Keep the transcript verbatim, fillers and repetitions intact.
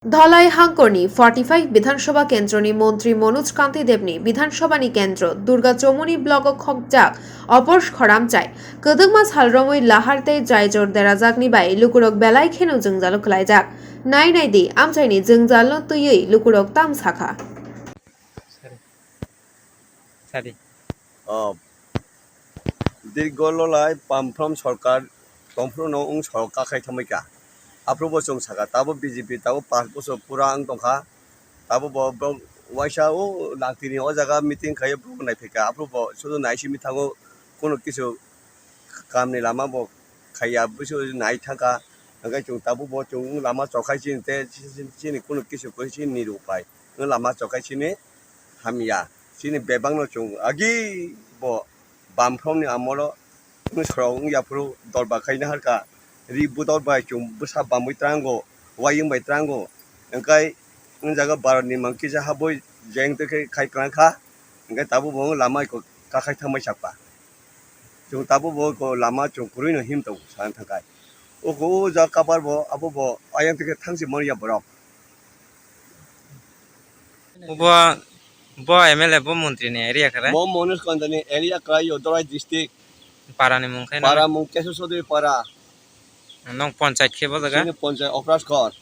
Dhalai Hangkorni forty five Bidhan Sabha Kendroni Montri Manoj Kanti Devni Bidhan Sabhani Kendro Durga Chomoni Blogo khokjak Opor Khoramchai kwdwkma sal romwi lahar tei jaijor derajakni bai lukurok belai kheno jwngjalo khwlaijak. Nai nai di, amchaini jwngjalno twiwi lukurok tam sakha. Sadi. Oh. Dirgo lolai pamphrom sorkar tongphuru no wng sorok kakhai thangbai kha. Aphuru bo chwng sakha, tabo B J P tabo panch bochor pura wng tongkha. Tabo bo borok waisa o langtini o jaga meeting khai borok naiphai kha. Aphuru bo sudu naisimi thango, kuno kisu kamni lama bo khaiya, busu nai thangkha. Hwnkhe chwng tabuk bo chwng lama chokhai chini tei chini kuno kisu kwrwi chini ni rw pai. Lama chokhai chini hamya. Chini bebak no chwng agi bo bamphrom ni amolo sorok wngya phuru dolba khaina harkha. Ri budol bai chwng bwsa bamwi trango, wayung bai trango. Hwnkhe wng jaga baro ni mang kisa habwi jeng twi khai kwlangkha. Hwnkhe tabuk bo lama kakhai thangbai sakha. Chwng tabuk bo ko lama chwng kwrwi no him tongo sana thangkhai. Oko o jaga kabar bo abo bo ayang tike thangsi manya borok. Bo, bo M L A bo montri ni area khe re? Bo Manoj Kanti ni area kwlai o Dhalai district. Para ni mung khe no? Para mung Kesur Chaudhary para. Nong panchayat khe bo jaga? Chini panchayat Oprashkor.